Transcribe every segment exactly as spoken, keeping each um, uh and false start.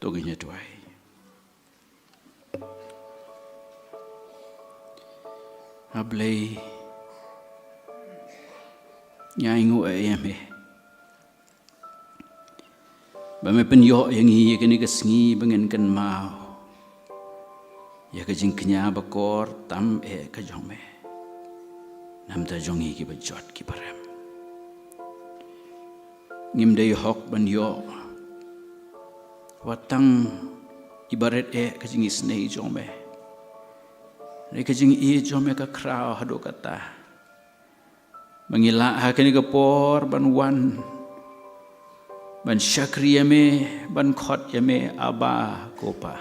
To ngin ïa duwai. A Blei, ngi ainguh ïa me ba me pynïoh ïa ngi ïa kane ka sngi ba ngin kynmaw ïa ka jingkñia bakor tam eh ka jong me na ka bynta jong ngi kiba jot kiba rem. Ngim dei hok ban ïoh wat tang iba rit eh ka jingisynei jong me. Hynrei ka jingïeit jong me ka khraw haduh katta ba ngi lah ha kane ka por ban wan ban shakri ïa me, ban khot ïa me Abba, ko Pa.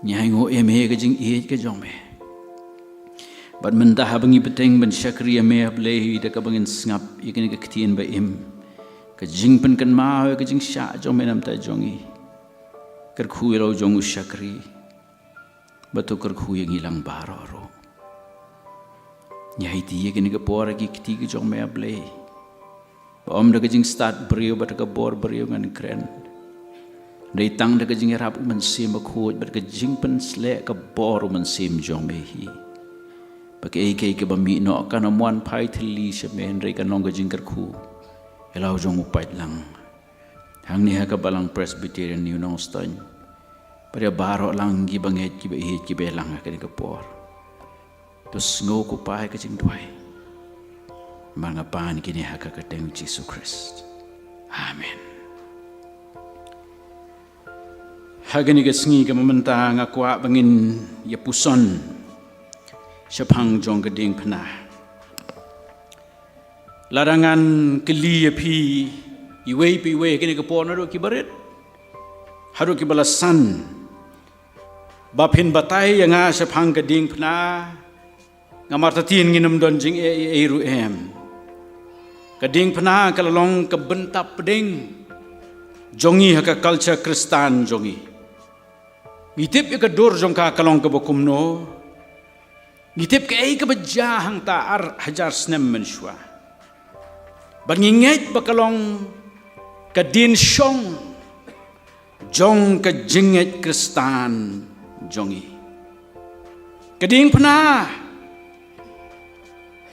Ngi ainguh ïa me ka jingïeit ka jong me. Bad mynta haba ngi bteng ban shakri ïa me, a Blei, da kaba ngin sngap ïa kane ka ktien ba im, ka jingpynkynmaw ïa ka jingshah jong me na ka bynta jong ngi, kyrkhu ïa la u jong u shakri bad to kyrkhu ïa ngi lang baroh ruh. Ngi aiti ïa kane ka por ha ki kti ki jong me, a Blei, ba ym da ka jingstad briew bad ka bor briew ngan kren, hynrei tang da ka jingïarap u Mynsiem Bakhuid bad ka jingpynsleh ka bor u Mynsiem jong me hi, ba kaei kaei kaba mih noh kan ym wan phai thylli sha me, hynrei kan long ka jingkyrkhu ïa la u jong u paidlang hangne ha ka Balang Presbyterian New Nongstoiñ. Bad ïa baroh lang kiba ngeit, kiba ïeit, kiba ïalang ha kane ka por. To sngew, ko Pa, ïa ka jingduwai. Namar nga pan kine ha ka kyrteng u Jisu Khrist. Amen. Ha kane ka sngi kaba mynta nga kwah ba ngin ïa puson shaphang jong ka diengphna. Lada ngan kylli ïa phi iwei pa iwei ha kane ka por, naduh kiba rit haduh kiba la san, ba phin batai ïa nga shaphang ka diengphna, nga martatien ngin ym don jingeh ei ei ruh em. Ka diengphna ka la long ka bynta pdeng jong ngi ha ka culture Khristan jong ngi. Ngi tip ïa ka dur jong ka ka long kaba kumno. Ngi tip kaei kaba jia hangta ar hajar snem mynshuwa. Bad ngi ngeit ba ka long ka dienshong jong ka jingngeit Khristan jong ngi. Ka diengphna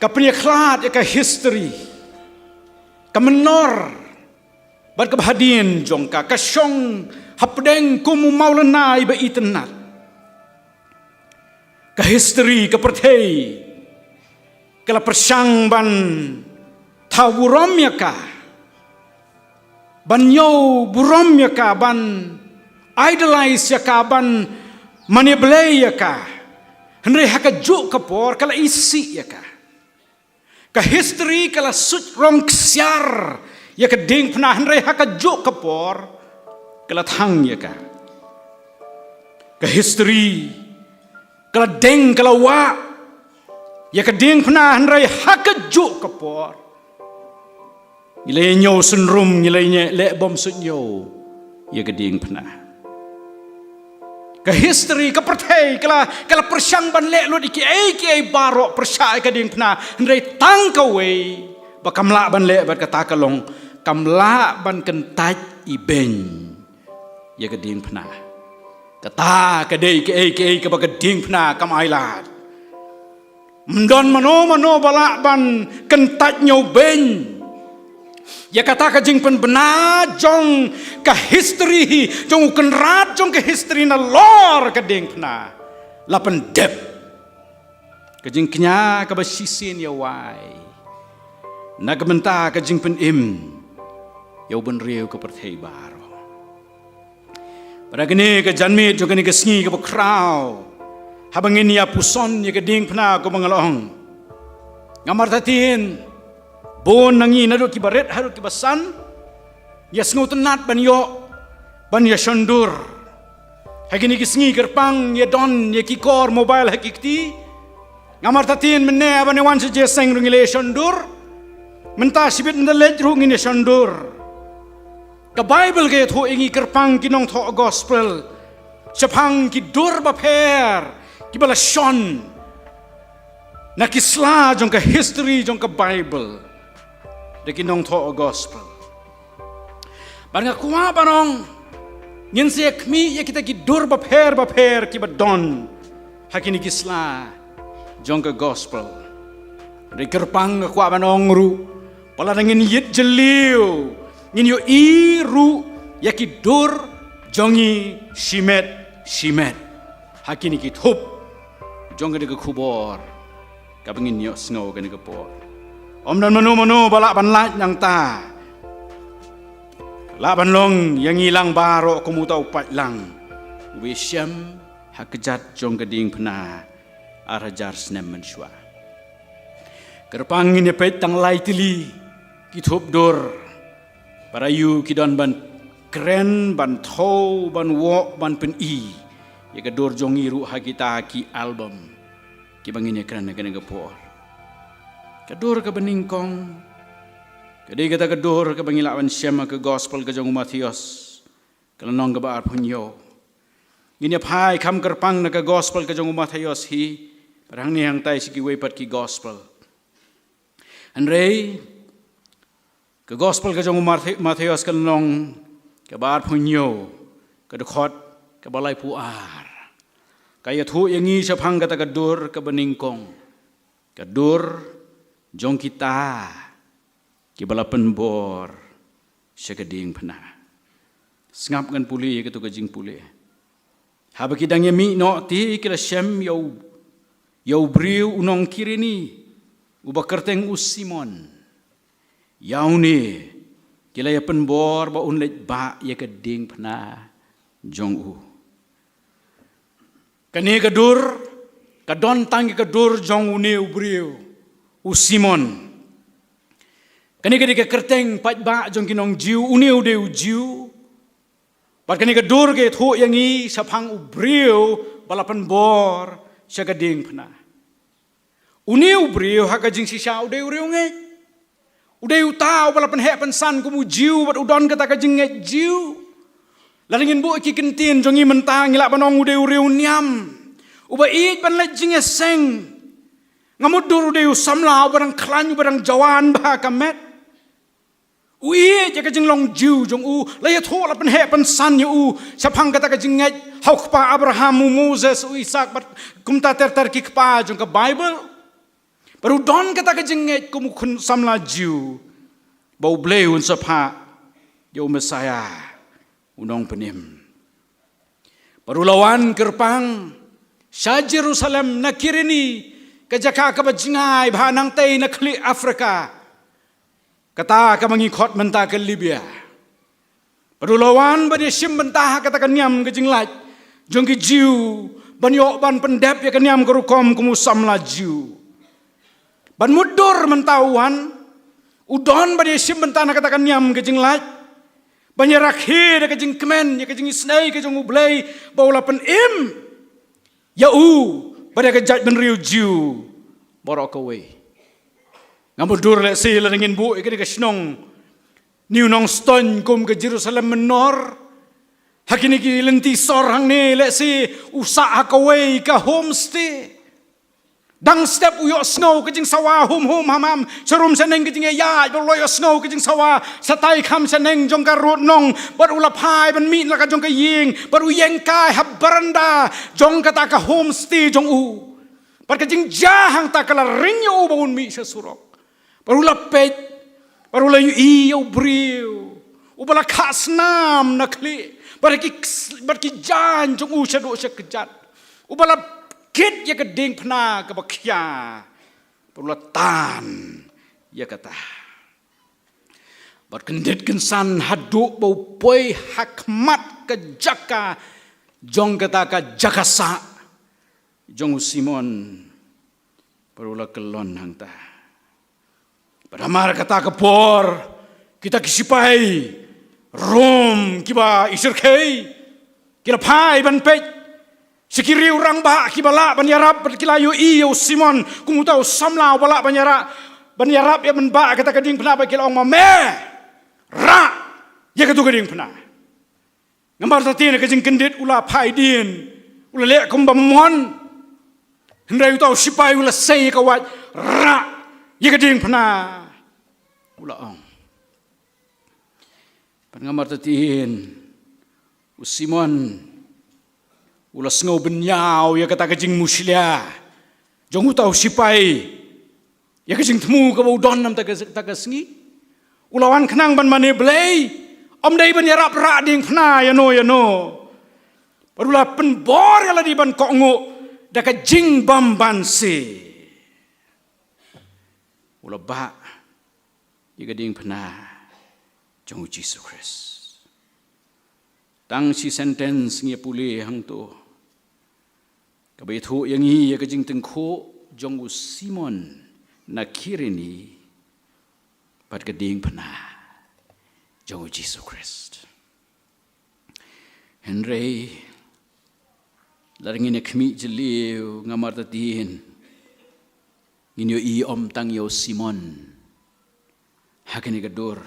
ka pynïakhlad ïa ka history, ka mynnor bad kaba hadien jong ka, ka shong hapdeng kum u mawlynnai ba itynnad. Ka history, ka pyrthei ka la pyrshang ban thaw burom ïa ka, ban ñiew burom ïa ka, ban idolize ïa ka, ban mane blei ïa ka. Hynrei ha kajuh ka por ka la isih ïa ka. Ka history ka la suit rong ksiar ïa ka diengphna, hynrei ha kajuh ka por ka la thang ïa ka. Ka history ka la deng, ka la wah ïa ka diengphna, hynrei ha kajuh ka por ngi la ñiew synrum, ngi la leh bym suidñiew ïa ka diengphna. Ka history, ka pyrthei ka la, ka la pyrshang ban leh lut ïa kiei kiei baroh pyrshah ïa ka diengphna, hynrei tang kawei ba kam lah ban leh bad kata ka long, kam lah ban kyntait ibeiñ ïa ka diengphna. Kata ka dei kaei kaei kaba ka diengphna kam ailad. Ym don mano mano ba lah ban kyntait ñiewbeiñ ïa kata ka jingpynbna jong ka history hi, jong u kynrad jong ka history nalor ka diengphna la pyndep. Ka jingkñia kaba shisien ïa wai na ka bynta ka jingpynim ïa u bynriew, ka pyrthei baroh. Bad ha kane ka janmiet jong kane ka sngi kaba khraw, haba ngin ïa puson ïa ka diengphna kumba nga la ong, nga martatien bun na ngi naduh kiba rit haduh kiba san, ïa sngewtynnat ban ïoh ban ïa shondur. Ha kine ki sngi kyrpang ïa don ïa ki kor mobile ha ki kti. Nga martatien mynne haba ngi wan sha jingïaseng ruh ngi la ïa shondur. Mynta shibit ynda leit ruh ngin ïa shondur. Ka Baibl ka ïathuh ïa ngi kyrpang ki nongthoh gospel shaphang ki dur bapher kiba la shon na ki sla jong ka history jong ka Baibl da ki nongthoh gospel. Bad nga kwah ban ong, Ngin sa ïa khmih ïa kita ki dur bapher bapher kiba don ha kine ki sla jong ka gospel. Hynrei kyrpang nga kwah ban ong ruh, ba lada ngin ïit jylliew, ngin ïohi ruh ïa ki dur jong ngi shimet shimet ha kine ki thup jong kane ka khubor kaba ngin ïohsngew kane ka por. Ym don mano mano ba lah ban lait nangta. Lah ban long ïa ngi lang baroh kum uta u paidlang uba ïashem ha kjat jong ka diengphna ar hajar snem mynshuwa. Kyrpang ngin ïa peit tang lai tylli ki thup dur. Para ïa ki don ban kren, ban thew, ban wok, ban pyni ïa ka dur jong ngi ruh ha kita ki album kiba ngin ïa kren ha kane ka por. Ka dur kaba nyngkong ka dei kata ka dur kaba ngi lah ban shem ha ka gospel ka jong u Mathaios, ka lynnong kaba arphew hynñiew. Ngin ïa phai kham kyrpang na ka gospel ka jong u Mathaios hi, bad hangne hangtai sha kiwei pat ki gospel. Hynrei ka gospel ka jong u Mathe-, Mathaios ka lynnong kaba arphew hynñiew, ka dkhot kaba laiphew ar, ka ïathuh ïa ngi shaphang kata ka dur kaba nyngkong, ka dur jong kita kiba la pynbor sha ka diengphna. Sngap ngan pule ïa katu ka jingpule. Haba ki dang ïa mih noh te ki la shem ïa u, ïa u briew u nong Kirini, uba kyrteng u Simon. Ïa une ki la ïa pynbor ba un leit bah ïa ka diengphna jong u. Kane ka dur ka don tang ïa ka dur jong une u briew, u Simon. Kane ka dei ka kyrteng paidbah jong ki nong Jiw, une u dei u Jiw. Bad kane ka dur ka ïathuh ïa ngi shaphang u briew ba la pynbor sha ka diengphna. Une u briew ha ka jingshisha u dei u riewngeit. U dei uta uba la pynheh pynsan kum u Jiw bad u don kata ka jingngeit Jiw. Lada ngin buh ki ktien jong ngi mynta ngi lah ban ong u dei u riewniam, uba ïeit ban leit jingïaseng. Nga mutdur u dei u samla uba dang khlaiñ, uba dang jawan bha ka met. U ïeit ïa ka jinglong Jiw jong u, la ïathuh, la pynheh pynsan ïa u shaphang kata ka jingngeit ha u kpa Abraham, u Moses, u Isaak bad kumta ter ter ki kpa jong ka Baibl. Bad u don kata ka jingngeit kum u khun samla Jiw ba U Blei un sa phah ïa u Messaïah, u nongpynim. Bad u la wan kyrpang sha Jerusalem na Kirini, ka jaka kaba jngai bha nangtei na khlieh Afrika, kata kaba ngi khot mynta ka Libya. Bad u la wan ban ïashim bynta ha kata ka niam ka jinglait jong ki Jiw, ban ïoh ban pyndep ïa ka niam ka rukom kum u samla Jiw. Ban mutdur mynta u wan, u don ban ïashim bynta na kata ka niam ka jinglait, ban ïarakhe da ka jingkmen ïa ka jingisynei ka jong U Blei ba u la pynim ïa u bad ïa ka jaitbynriew Jiw baroh kawei. Nga mutdur lehse lada ngin buh ïa kane ka shnong New Nongstoiñ kum ka Jerusalem Menor, ha kine ki lynti sor hangne lehse u sah ha kawei ka homestay. Dang step u ïohsngew ka jingsawa hum hum ham ham sharum shaneng, ka jingïaid, bad u la ïohsngew ka jingsawa shatai kham shaneng jong ka rud nong, bad u la phai ban mih na la ka jong ka ïing, bad u ïeng kai ha baranda jong kata ka homestay jong u. Bad ka jingjia hangta ka la ring ïa u ba un mih sha surok. Bad u la peit, bad u la ïohi ïa u briew uba la khah snam na khlieh, bad ki, bad ki jaiñ jong u shaduh shakjat, uba la kit ïa ka diengphna kaba khia, bad u la tan ïa kata. Bad kyndit kynsan haduh ba u poi ha khmat ka jaka jong kata ka jaka sah jong u Simon, bad u la kyllon hangta. Bad namar kata ka por, kita ki sipai Rom kiba ishyrkhei ki la phai ban peit sha ki riew rangbah kiba lah ban ïarap, bad ki la ïohi ïa u Simon kum uta u samla uba lah ban ïarap, ban ïarap ïa ban bah kata ka diengphna, bad ki la ong, ma me rah ïa katu ka diengphna. Namar ta te na ka jingkyndit u la phai dien, u la leh kumba mon. Hynrei uta u sipai u la sei ïa ka wait, rah ïa ka diengphna, u la ong. Bad namar ta te U Simon u la sngew bynñiaw ïa kata ka jingmushlia jong uta u sipai, ïa ka jingthmu kaba u don namar kata ka sngi. U la wan khnang ban mane Blei, ym dei ban ïarap rah diengphna ïano ïano. Bad u la pynbor ïa lade ban kohnguh da ka jingbymbanse. U la bah ïa ka diengphna jong u Jisu Khrist. Tang shi sentence ngi pule hangto, kaba ïathuh ïa ngi ïa ka jingtyngkhuh jong u Simon na Kirene bad ka diengphna jong u Jisu Khrist. Hynrei lada ngin ïa khmih jylliew, nga martatien ngin ïohi ym tang ïa u Simon ha kane ka dur,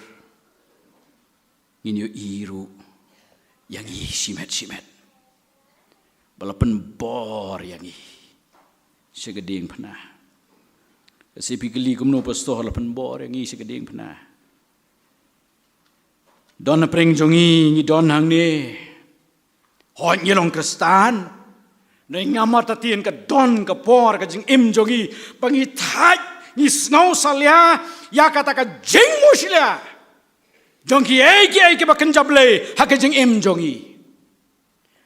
ngin ïohi ruh ïa ngi shimet shimet ba la pynbor ïa ngi sha ka diengphna. Ka shu phi kylli kumno pastor la pynbor ïa ngi sha ka diengphna. Don na pyrshah jong ngi, ngi don hangne. Hooid ngi long Khristan. Ngi nga martatien ka don ka por ka jingim jong ngi ba ngi thait, ngi sngew salia ïa kata ka jingmushlia jong kiei kiei kiba kynja Blei ha ka jingim jong ngi.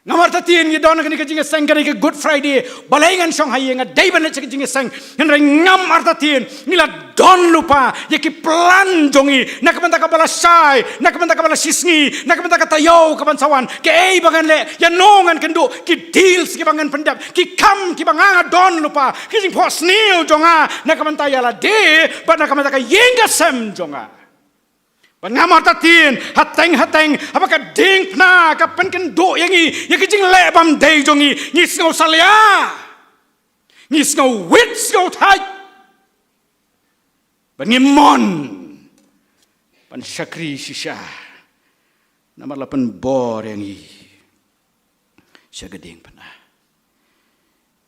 Nga martatien ngi don ha kane ka jingïaseng, kane ka Good Friday. Balei ngan shong ha ïing, nga dei ban leit sha ka jingïaseng. Hynrei nga martatien ngi la don lypa ïa ki plan jong ngi na ka bynta kaba la shai, na ka bynta kaba la shisngi, na ka bynta ka taïew kaban sa wan. Kaei ba ngan leh, ïano ngan kynduh, ki deals kiba ngan pyndep, ki kam kiba nga nga don lypa, ki jingphohsniew jong nga na ka bynta ïa lade bad na ka bynta ka ïing ka sem jong nga. Bad nga martatien, hateng hateng haba ka diengphna ka pynkynduh ïa ngi ïa ka jingleh bymdei jong ngi, ngi sngew salia, ngi sngew wit, sngew thait. Bad ngi mon ban shakri shisha namar la pynbor ïa ngi sha ka diengphna.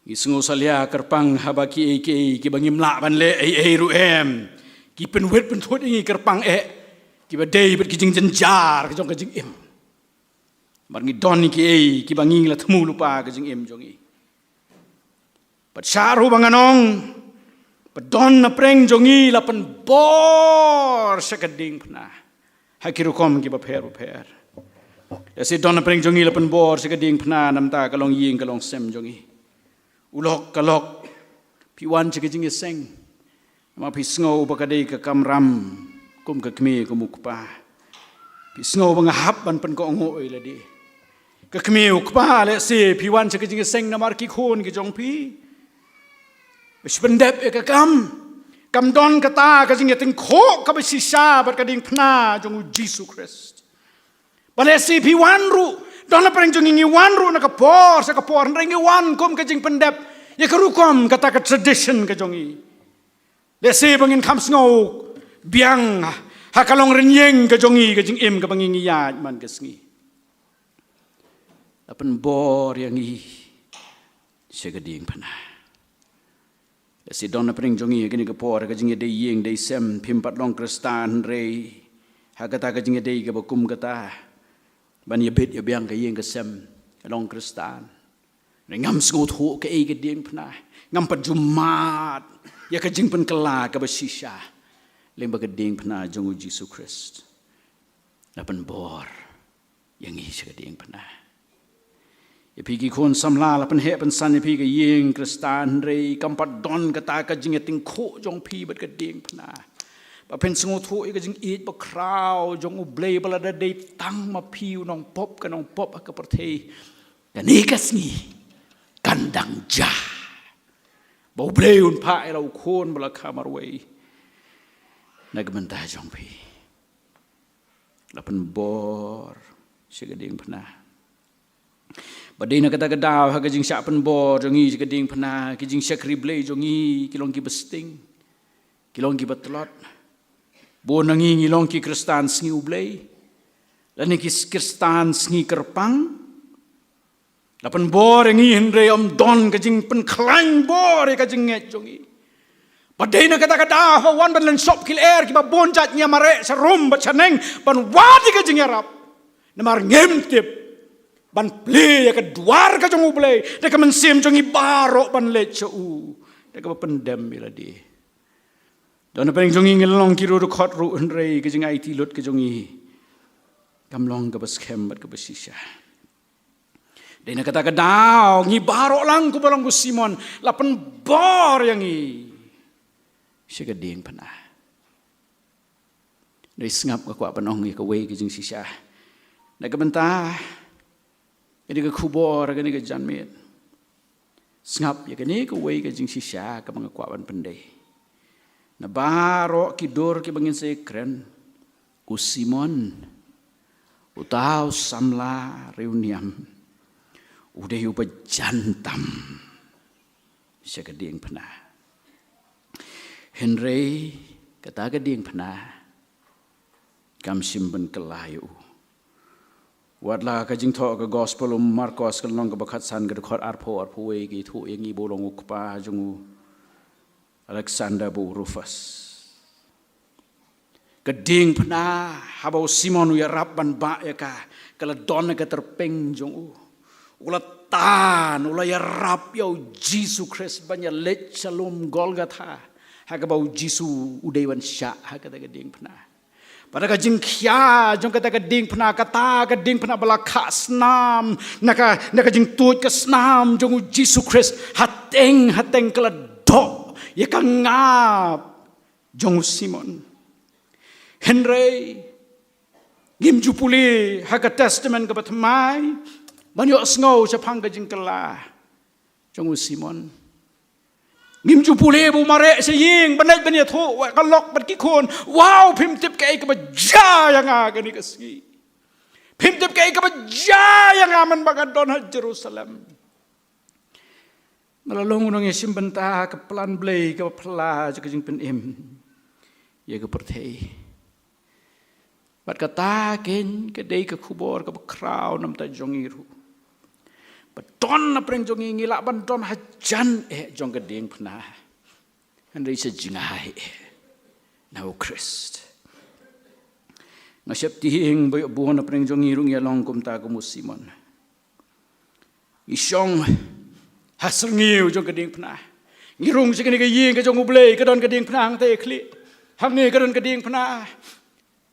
Ngi sngew salia kyrpang haba kiei kiei kiba ngim lah ban leh ei ei ruh em, ki pynwit pynthut ïa ngi kyrpang eh, kiba dei bad ki jingjynjar ka jong ka jingim. Namar ngi don kiei kiba ngi la thmu lypa ka jingim jong ngi. Bad sha ruh ba ngan ong, ba don na pyrshah jong ngi la pynbor sha ka diengphna ha ki rukom kiba pher bapher. Lehse don na pyrshah jong ngi la pynbor sha ka diengphna namar ka longïing ka longsem jong ngi. U lok ka lok, phi wan sha ka jingïaseng namar phi sngew ba ka dei ka kamram kum ka kmie kum u kpa. Phi sngew ba nga hap ban pynkohnguh ïa lade. Ka kmie u kpa, lehse phi wan sha ka jingïaseng namar ki khun ki jong phi. Ba shu pyndep ïa ka kam. Kam don kata ka jingïatyngkhuh kaba shisha bad ka diengphna jong u Jisu Khrist. Ba lehse phi wan ruh, don na pyrshah jong ngi, ngi wan ruh na ka por sha ka por, hynrei ngi wan kum ka jingpyndep ïa ka rukom kata ka tradition ka jong ngi. Lehse ba ngin kham sngew biang ha ka longrynïeng ka jong ngi, ka jingim kaba ngi ngi ïaid man ka sngi. La pynbor ïa ngi sha ka diengphna. Lehse don na pyrshah jong ngi ha kane ka por, ka jingïadei ïing dei sem, phim pat long Khristan, hynrei ha kata ka jingïadei kaba kum kata, ban ïabit ïabiang ka ïing ka sem, ka long Khristan. Hynrei ngam sngewthuh kaei ka diengphna, ngam pat ju mad ïa ka jingpynkylla kaba shisha lyngba ka diengphna jong u Jisu Khrist. La pynbor ïa ngi sha ka diengphna. Ïa phi ki khun samla, la pynheh pynsan ïa phi ka ïing Khristan, hynrei kam pat don kata ka jingïatyngkhuh jong phi bad ka diengphna. Ba phin sngewthuh ïa ka jingïeit bakhraw jong U Blei ba lada dei tang ma phi u nongpop, ka nongpop ha ka pyrthei, kane ka sngi kan dang jia. Ba U Blei un phah ïa la u Khun ba la kha marwei na ka bynta jong phi. La pynbor sha ka diengphna. Ba dei na kata ka daw, ha ka jingshah pynbor jong ngi sha ka diengphna, ki jingshakri Blei jong ngi ki long kiba sting, ki long kiba tlot. Bun na ngi ngi long ki Khristan sngi U Blei, lane ki Khristan sngi kyrpang. La pynbor ïa ngi, hynrei ym don ka jingpynkhlaiñ bor ïa ka jingngeit jong ngi. Ba dei na kata ka daw haba wan ban len shop ki lyer kiba bun jait, ngi ïa mareh sharum bad shaneng ban wad ïa ka jingïarap. Namar ngim tip ban plie ïa ka dwar ka jong U Blei da ka mynsiem jong ngi baroh ban leit sha u da kaba pyndem ïa lade. Don napdeng jong ngi ngi long ki riewdkhot ruh, hynrei ka jingaiti lut ka jong ngi kam long kaba skhem bad kaba shisha. Dei na kata ka daw ngi baroh lang kumba long u Simon la pynbor ïa ngi sha ka diengphna. Dei sngap nga kwah ban ong ïa kawei ka jingshisha na ka bynta kane ka khubor, kane ka janmiet. Sngap ïa kane kawei ka jingshisha kaba nga kwah ban pyndei. Na baroh ki dur kiba ngin sa ïakren, u Simon, uta u samla riewniam, u dei uba jan tam sha ka diengphna. Hynrei kata ka diengphna kam shym ban kylla ïa u. Wat la ka jingthoh ka gospel u Markos ka lynnong kaba khatsan ka dkhot arphew, arphew wei ka ïathuh ïa ngi ba u long u kpa jong u Alexander bad u Rufus. Ka diengphna haba u Simon u ïarap ban bah ïa ka, ka la don ka tyrpeng jong u. U la tan, u la ïarap ïa u Jisu Khrist ban ïaleit sha lum Golgotha, ha kaba u Jisu u dei ban shah ha kata ka diengphna. Bad ka jingkhia jong kata ka diengphna, kata ka diengphna ba la khah snam na ka, na ka jingtuid ka snam jong u Jisu Khrist, hateng hateng ka la doh ïa ka ngap jong u Simon. Hynrei ngim ju pule ha ka Testament kaba thymmai ban ïohsngew shaphang ka jingkylla jong u Simon. Ngim ju pule ba u mareh sha ïing ban leit ban ïathuh ïa ka lok bad ki khun, "Wow, phim tip kaei kaba jia ïa nga kane ka sngi. Phim tip kaei kaba jia ïa nga mynba nga don ha Jerusalem." Nga la long u nongïashim bynta ha ka plan Blei kaba phylla jong ka jingpynim ïa ka pyrthei. Bad kata keiñ ka dei ka khubor kaba khraw namar jong ngi ruh. Ba don napdeng jong ngi ngi lah ban don hajan eh jong ka diengphna, hynrei sha jngai eh na u Khrist. Nga sheptieng ba ïoh bun napdeng jong ngi ruh ngi ïa long kumta kum u Simon. Ngi shong ha syrngiew jong ka diengphna. Ngi rung sha kane ka ïing ka jong U Blei, ka don ka diengphna hangta ïa khlieh. Hangne ka don ka diengphna.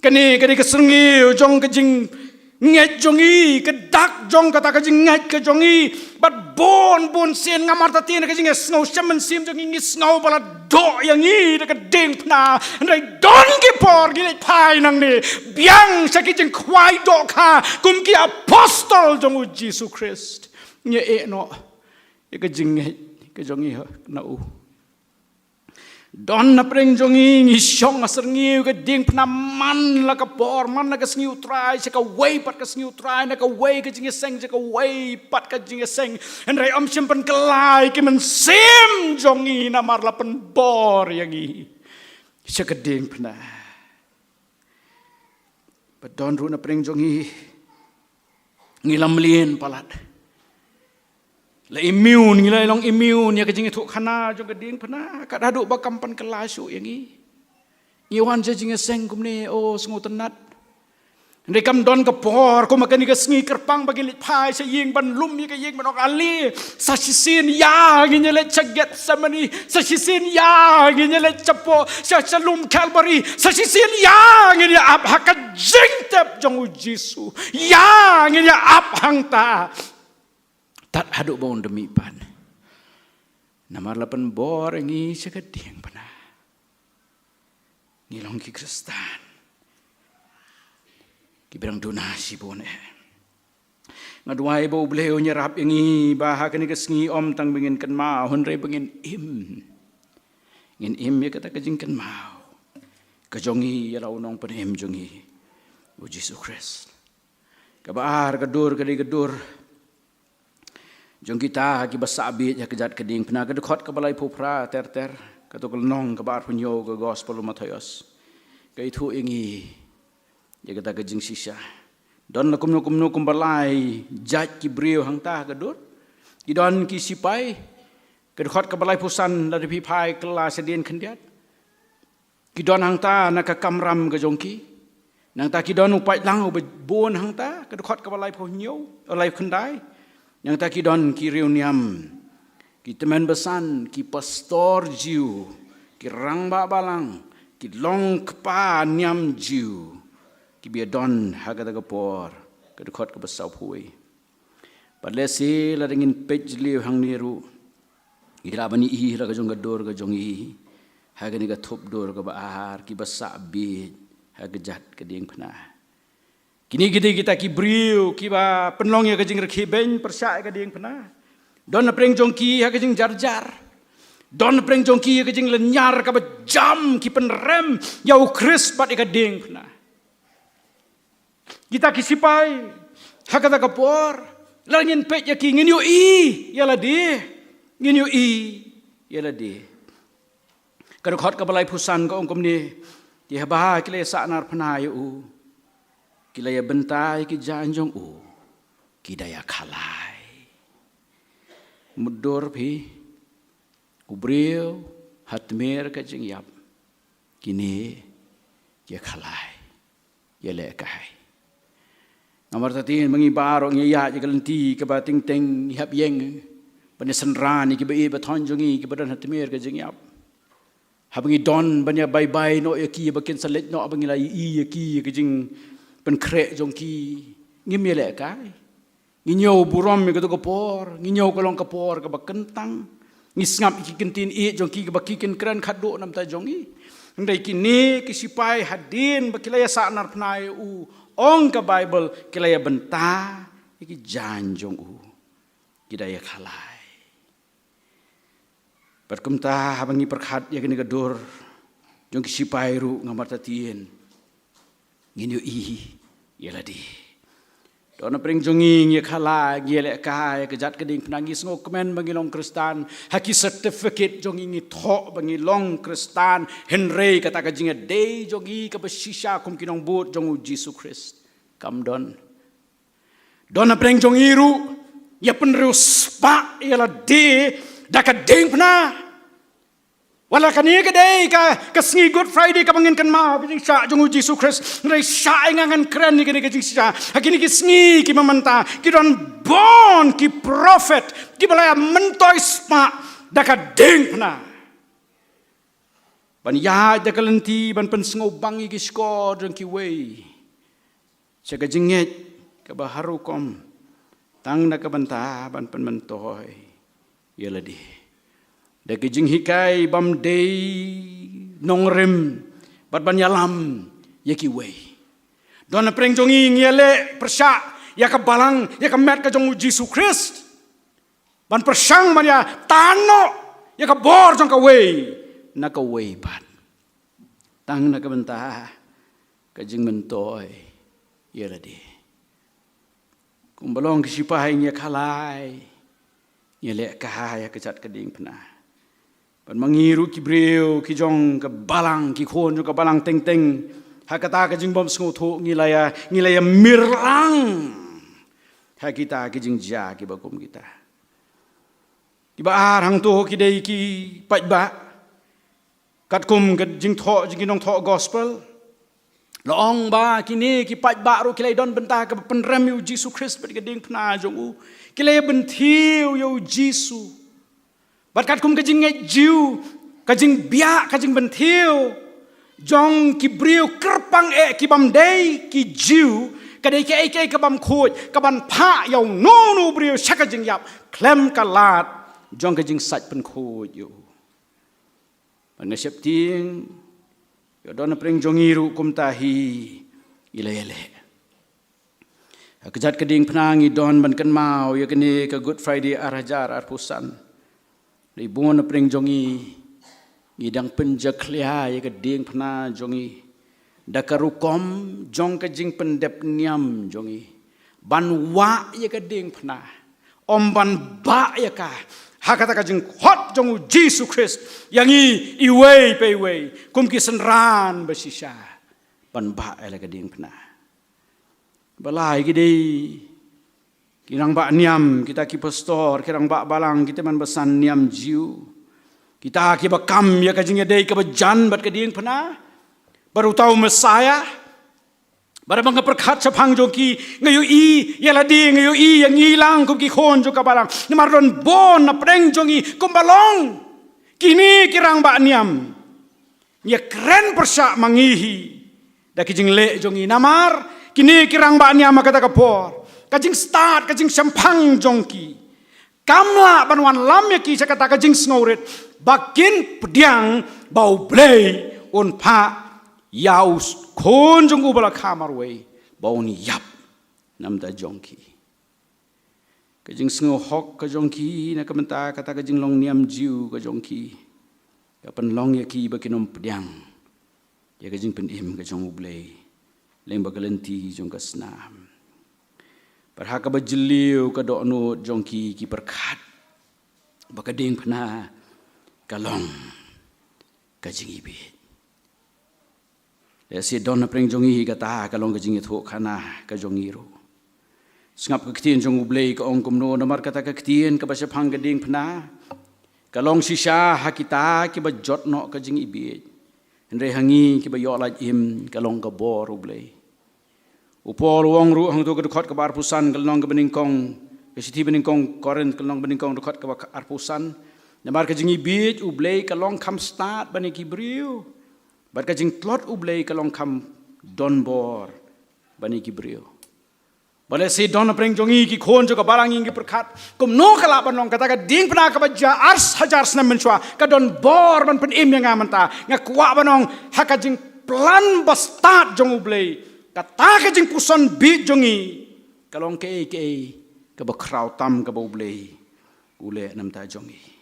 Kane, kane ka syrngiew jong ka jingngeit jong ngi, ka dak jong kata ka jingngeit ka jong ngi. Bad bun bun sien nga martatien ka jingïasngew sha mynsiem jong ngi, ngi sngew ba la doh ïa ngi da ka diengphna. Hynrei don ki por ngi leit phai nangne, biang sha ki jingkhwai dohkha kum ki apostol jong u Jisu Khrist. Ngi ïeh noh ïa ka jingngeit ka jong ngi na u. Don napdeng jong ngi ngi shong ha syrngiew ka diengphna man la ka por, man la ka sngi u Trai sha kawei pat ka sngi u Trai, na kawei ka jingïaseng sha kawei pat ka jingïaseng. Hynrei ym shym pynkylla ïa ki mynsiem jong ngi namar la pynbor ïa ngi sha ka diengphna. Ba don ruh napdeng jong ngi ngi la mlien palat. La immune, ngi la long immune ïa ka jingïathuhkhana jong ka diengphna, kat haduh ba kam pynkylla shuh ïa ngi. Ngi wan sha jingïaseng kumne, o, sngewtynnat. Hynrei kam don ka por kum ha kane ka sngi kyrpang ba ngin leit phai sha ïing ban lum ïa ka ïing ban ong, ale, sa shisien ïa ngin ïaleit sha Gethsemane, sa shisien ïa ngin ïaleit shapoh sha, sha lum Calvary, sa shisien ïa ngin ïa ap ha ka jingtep jong u Jisu. Ïa ngin ïa ap hangta tad haduh ba un da mihpat. Namar la pynbor ïa ngi sha ka diengphna. Ngi long ki Khristan kiba dang duna shibun eh. Nga duwai ba U Blei un ïarap ïa ngi ba ha kane ka sngi ym tang ba ngin kynmaw, hynrei ba ngin im. Ngin im ïa kata ka jingkynmaw ka jong ngi ïa la u Nongpynim jong ngi, u Jisu Khrist. Kaba ar ka dur ka dei ka dur jong kita kiba sah bieit ha kjat ka diengphna, ka dkhot kaba laiphew phra ter ter, kato ka lynnong kaba arphew hynñiew ka gospel u Mathaios ka ïathuh ïa ngi ïa kata ka jingshisha. Don la kumno kumno kumba lai jait ki briew hangta ha ka dur. Ki don ki sipai, ka dkhot kaba laiphew san, lada phi phai kylla shadien khyndiat. Ki don hangta na ka kamram ka jong ki. Nangta ki don u paidlang uba bun hangta, ka dkhot kaba laiphew hynñiew, laiphew khyndai. Nangta ki don ki riewniam, ki tymmen basan, ki pastor Jiw, ki rangbah balang, ki long kpa niam Jiw, kiba ïadon ha kata ka por, ka dkhot kaba sawphew. Bad lehse lada ngin peit jylliew hangne ruh, ngi lah ban ïohi la ka jong ka dur ka jong i, ha kane ka thup dur kaba ar, kiba sah bieit ha ka jait ka diengphna. Kine ki dei kita ki briew kiba pynlong ïa ka jingrakhe beiñ pyrshah ïa ka diengphna. Don napdeng jong ki ha ka jingjarjar. Don napdeng jong ki ha ka jinglynñiar kaba jam, ki pynrem ïa u Khrist bad ïa ka diengphna. Kita ki sipai, ha kata ka por, la ngin peit ïa ki, ngin ïohi ïa lade, ngin ïohi ïa lade. Ka dkhot kaba laiphew san ka ong kumne, te haba ki la ïasah narphna ïa u, ki la ïabynta ïa ki jaiñ jong u, ki da ïakhalai. Mutdur phi, u briew ha tmier ka jingïap, kine ki ïakhalai, ïalehkai. Namar ta tien ba ngi baroh ngi ïaid ïa ka lynti kaba teng teng, ngi hap ïeng ban ïasynran ïa kiba ïeit ba thon jong ngi kiba don ha tmier ka jingïap. Haba ngi don ban ïa bye bye noh ïa ki, ba kin sa leit noh, ba ngi la ïohi ïa ki ïa ka jingpynkhreh jong ki, ngim ïalehkai. Ngi ñiew burom ïa kato ka por, ngi ñiew ka long ka por kaba kyntang. Ngi sngap ïa ki kyntien ïeit jong ki kaba ki kin kren khadduh na bynta jong ngi. Hynrei kine ki sipai, hadien ba ki la ïasah narphna ïa u, ong ka Baibl, ki la ïabynta ïa ki jaiñ jong u, ki da ïakhalai. Bad kumta haba ngi pyrkhat ïa kane ka dur jong ki sipai ruh, namar ta tien, ngin ïohi ïa lade. Don napdeng jong ngi ngi ïakhalai, ngi ïalehkai ïa ka jait ka diengphna, ngi sngewkmen ba ngi long Khristan. Ha ki certificate jong ngi ngi thoh ba ngi long Khristan. Hynrei kata ka jingïadei jong ngi kaba shisha kum ki nongbud jong u Jisu Khrist kam don. Don napdeng jong ngi ruh, ïa pynriewspah ïa lade da ka diengphna. Wat la kane ka dei ka, ka sngi Good Friday kaba ngin kynmaw ïa ka jingshah jong u Jisu Khrist, hynrei shah ïa nga ngan kren ïa kane ka jingshisha. Ha kine ki sngi kiba mynta, ki don bun ki prophet kiba la ïa myntoi spah da ka diengphna. Ban ïaid da ka lynti, ban pynsngewbang ïa ki shkor jong kiwei sha ka jingngeit kaba har rukom, tang na ka bynta ban pynmyntoi ïa lade da ka jinghikai bym dei nongrim, bad ban ïalam ïa kiwei. Don napdeng jong ngi ngi ïaleh pyrshah ïa ka balang, ïa ka met ka jong u Jisu Khrist, ban pyrshang ban ïa tan noh ïa ka bor jong kawei na kawei pat, tang na ka bynta ka jingmyntoi ïa lade. Kumba long ki sipai ngi ïakhalai, ngi ïalehkai ïa ka jait ka diengphna. Bad ma ngi ruh ki briew ki jong ka balang, ki khun jong ka balang teng teng, ha kata ka jingbymsngewthuh ngi la ïa, ngi la ïa mirlang ha kita ki jingjia kiba kum kita. Kiba ar hangto ki dei ki paidbah. Katkum ka jingthoh jong ki nongthoh gospel, la ong ba kine ki paidbah ruh ki la ïadon bynta kaba pynrem ïa u Jisu Khrist bad ka diengphna jong u. Ki la ïa bynthiew ïa u Jisu. Bad katkum ka jingngeit Jiw, ka jingbiah, ka jingpynthiew jong ki briew kyrpang eh ki bym dei ki Jiw, ka dei kaei kaei ka bym khuid, ka ban phah ïa uno uno u briew sha ka jingïap khlem ka lad jong ka jingsait pynkhuid ïa u. Bad nga sheptieng, ïa don napdeng jong ngi ruh kumta hi, ngi la ïaleh. Ha ka jait ka diengphna ngi don ban kynmaw ïa kane ka Good Friday ar hajar arphew san. Dei bun napdeng jong ngi, ngi dang pynjakhlia ïa ka diengphna jong ngi da ka rukom jong ka jingpyndep niam jong ngi ban wah ïa ka diengphna, ym ban bah ïa ka. Ha kata ka jingkhot jong u Jisu Khrist ïa ngi iwei pa iwei kum ki synran ba shisha, ban bah ïa la ka diengphna. Balei ki dei ki rangbah niam, kita ki pastor, ki rangbah balang, kita man basan niam Jiw, kita kiba kam ïa ka jingïadei kaba jan bad ka diengphna, bad uta u Messiah, Bad haba nga pyrkhat shaphang jong ki, nga ïohi ïa lade, nga ïohi ïa ngi lang kum ki khun jong ka balang. Namar don bun na pdeng jong ngi kumba long kine ki rangbah niam. Ngi ïa kren pyrshah ma ngi hi da ki jingleh jong ngi, namar kine ki rangbah niam ha kata ka por, ka jingstad, ka jingshemphang jong ki kam lah ban wanlam ïa ki sha kata ka jingsngewrit ba kin pdiang ba U Blei un phah ïa u khun jong u ba la kha marwei ba un ïap na bynta jong ki. Ka jingsngewhok ka jong ki na ka bynta kata ka jinglong niam Jiw ka jong ki ka pynlong ïa ki ba kin ym pdiang ïa ka jingpynim ka jong U Blei lyngba ka lynti jong ka snam. Bad ha kaba jylliew ka dohnud jong ki, ki pyrkhat ba ka diengphna ka long ka jingibieit. Lehse don na pdeng jong ngi kata ka long ka jingïathuhkhana ka jong ngi ruh. Sngap ka ktien jong U Blei ka ong kumno, namar kata ka ktien kaba shaphang ka diengphna ka long shisha ha kita kiba jot noh ka jingibieit, hynrei ha ngi kiba ïoh lait im ka long ka bor U Blei. U Paul u ong ruh hangto ka dkhot kaba arphew san ka lynnong kaba nyngkong, ka shithi ba nyngkong Korinth ka lynnong ba nyngkong dkhot kaba arphew san, namar ka jingibieit U Blei ka long kham stad ban ïa ki briew, bad ka jingtlot U Blei ka long kham donbor ban ïa ki briew. Bad lehse don na pdeng jong ngi ki khun jong ka balang, ngi pyrkhat kumno ka lah ban long kata ka diengphna kaba jia ar hajar snem mynshuwa ka donbor ban pynim ïa nga mynta. Nga kwah ban ong ha ka jingplan ba stad jong U Blei, kata ka jingpuson bieit jong ngi ka long kaei kaei kaba khraw tam kaba U Blei u leh na bynta jong ngi.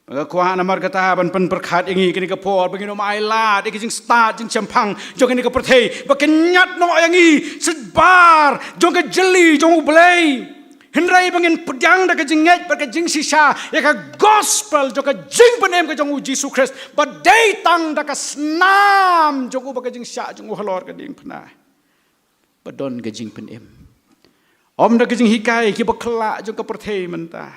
Ba nga kwah namar kata ban pynpyrkhat ïa ngi kane ka por ba ngin ym ailad ïa ka jingstad jingshemphang jong kane ka pyrthei ba kan ñiad noh ïa ngi shabar jong ka jylli jong U Blei. Hynrei ba ngin pdiang da ka jingngeit bad ka jingshisha ïa ka gospel jong ka jingpynim ka jong U Jisu Khrist, ba dei tang da ka snam jong u bad ka jingshah jong u halor ka diengphna ba don ka jingpynim. Ym da ka jinghikai kiba khyllah jong ka pyrthei mynta,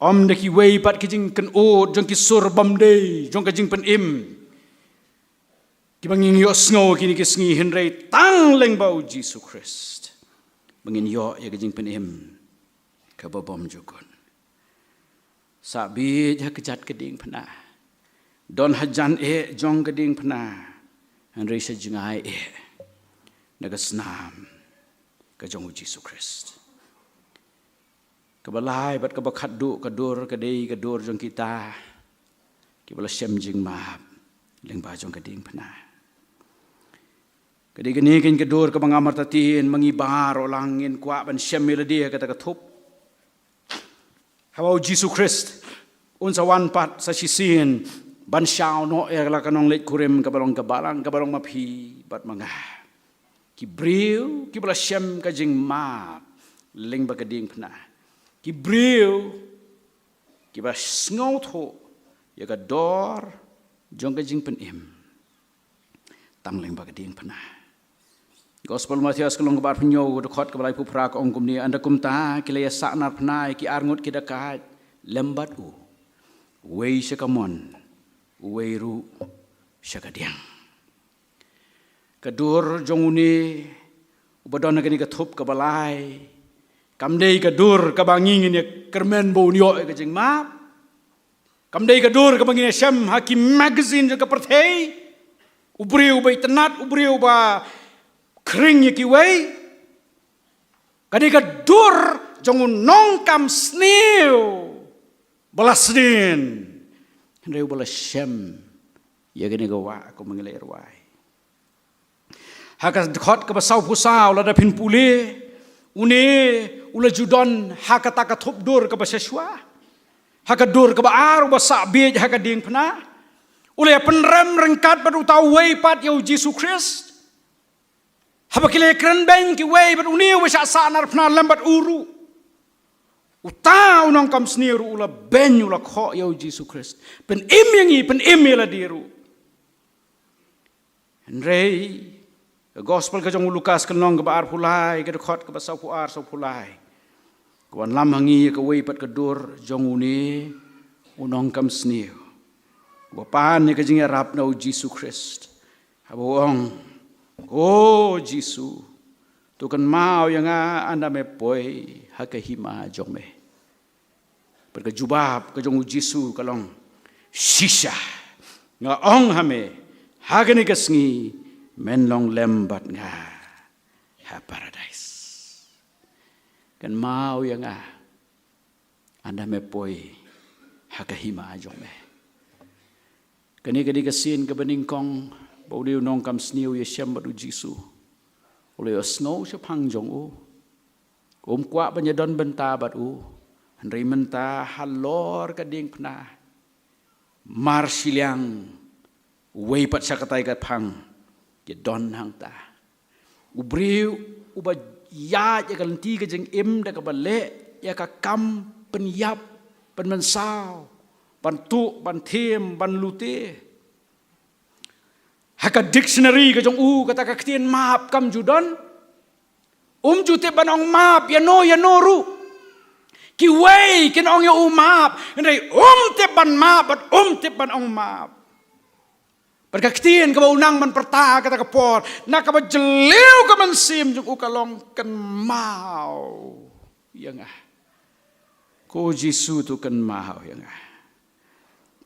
ym da kiwei pat ki jingkynnoh jong ki sur bymdei jong ka jingpynim kiba ngi ïohsngew kine ki sngi, hynrei tang lyngba U Jisu Khrist ba ngin ïoh ïa ka jingpynim kaba bymjukut. Sah bieit ha kjat ka diengphna, don hajan eh jong ka diengphna, hynrei sha jngai eh na ka snam ka jong U Jisu Khrist. Kaba lai bad kaba khatduh ka dur ka dei ka dur jong kita kiba la shem jingmap lyngba jong ka diengphna. Ka dei kane ka dur kaba nga martatien ma ngi baroh lang ngin kwah ban shem ïa lade ha kata ka thup. Haba U Jisu Khrist un sa wan pat sa shisien ban shaw noh ïa la ka nongleit kurim kaba long ka balang, kaba long ma phi bad ma nga. Ki briew kiba la shem ka jingmap lyngba ka diengphna, ki briew kiba sngewthuh ïa ka dor jong ka jingpynim tang lyngba ka diengphna. Gospel Mathaios ka lynnong kaba arphew hynñiew, dkhot kaba laiphew phra ka ong kumne: Ynda kumta ki la ïa sahnarphna ïa ki arngut ki dakait lem bad u, uwei sha ka mon, uwei ruh sha ka diang. Ka dur jong une uba don ha kane ka thup kaba lai kam dei ka dur kaba ngi ngin ïa kyrmen ba un ïoh ïa ka jingmap. Kam dei ka dur kaba ngin ïa shem ha ki magazine jong ka pyrthei, u briew uba itynnad, u briew uba khring ïa kiwei. Ka dei ka dur jong u nongkam sniew ba la sdien, hynrei uba la shem ïa kane ka wah kum ngi la ïa rwai. Ha ka dkhot kaba sawphew saw, lada phin pule, une u la ju don ha kata ka thup dur kaba shashwa, ha ka dur kaba ar uba sah bieit ha ka diengphna. U la ïa pynrem ryngkat bad uta uwei pat, ïa U Jisu Khrist. Haba ki la ïa kren beiñ kiwei bad une uba shah sahnarphna lem bad u ruh, uta u nongkam sniew ruh u la beiñ, u la khoh ïa U Jisu Khrist. Pynim ïa ngi, pynim ïa lade ruh. Hynrei ka gospel ka jong u Lukas ka lynnong kaba arphew lai, ka dkhot kaba sawphew ar, sawphew lai, ka wanlam ha ngi ïa kawei pat ka dur jong une u nongkam sniew uba pan ïa ka jingïarap na U Jisu Khrist, haba u ong: O Jisu, to kynmaw ïa nga ynda me poi ha ka hima jong me. Bad ka jubab ka jong u Jisu ka long, shisha nga ong ha me, ha kane ka sngi men long lem bad nga ha paradais. Kynmaw ïa nga ynda me poi ha ka hima jong me. Kane ka dei ka sien kaba nyngkong ba u dei u nongkam sniew u ïashem bad u Jisu. U la ïohsngew shaphang jong u. Um kwah ban ïadon bynta bad u. Hynrei mynta halor ka diengphna, mar shiliang uwei pat sha katei ka phang ki don hangta. U briew uba ïaid ïa ka lynti ka jingim da kaba leh ïa ka kam pynïap, pynmynsaw, ban tuh, ban thiem, ban lute. Ha ka dictionary ka jong u kata ka ktien map kam ju don. Um ju tip ban ong map ïano ïano ruh. Kiwei kin ong ïa u map, hynrei um tip ban map bad um tip ban ong map. Bad ka ktien kaba u nang ban pyrta kata ka por, na kaba jylliew ka mynsiem jong u ka long, kynmaw ïa nga. Ko Jisu, to kynmaw ïa nga.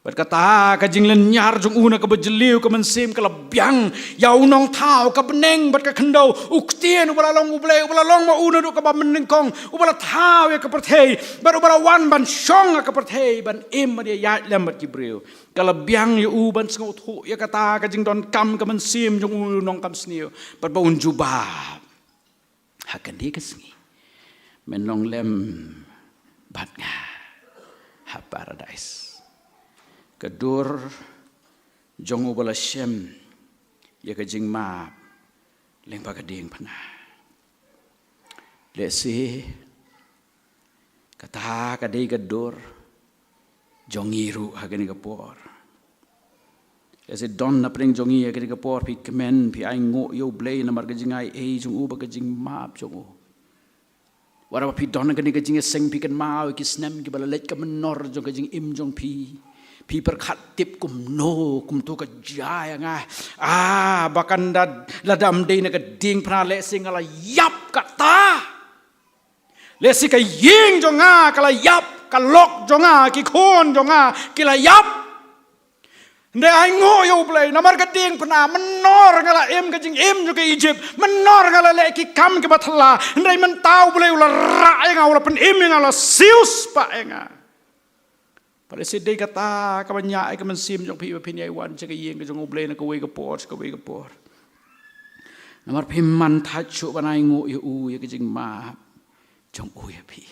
Bad kata ka jinglynñiar jong u na kaba jylliew ka mynsiem ka la biang ïa u nongthaw ka bneng bad ka khyndew, u ktien uba la long U Blei, uba la long ma u naduh kaba mynnyngkong, uba la thaw ïa ka pyrthei bad uba la wan ban shong ha ka pyrthei ban im bad ïaid lem bad ki briew. Ka la biang ïa u ban sngewthuh ïa kata ka jingdonkam ka mynsiem jong u nongkam sniew, bad ba un jubab, ha kane ka sngi men long lem bad nga ha paradais. Ka dur jong uba la shem ïa ka jingmap lyngba ka diengphna. Lehse kata ka dei ka dur jong ngi ruh ha kane ka por. Lehse don na pdeng jong ngi ha kane ka por phi kmen, phi ainguh ïa U Blei namar ka jingai ei jong u bad ka jingmap jong u. Wat la ba phi don ha kane ka jingïaseng, phi kynmaw ïa ki snem kiba la leit ka mynnor jong ka jingim jong phi. Phi pyrkhat tip kumno, kumto ka jia ïa nga. Ah, ba kan da lada ym dei na ka diengphna lehse nga la ïap kata. Lehse ka ïing jong nga ka la ïap, ka lok jong nga, ki khun jong nga ki la ïap. Hynrei ainguh ïa U Blei namar ka diengphna, mynnor nga la im ka jingim jong ka Egypt, mynnor nga la leh ki kam kiba thala. Hynrei mynta U Blei u la rah ïa nga, u la pynim ïa nga, u la siewspah ïa nga. Bad lehse dei kata kaba ñiah ïa ka mynsiem jong phi ba phin ïai wan sha ka ïing ka jong U Blei na kawei ka por sha kawei ka por. Namar phim man thait shuh ban ainguh ïa u, ïa ka jingmap jong u ïa phi.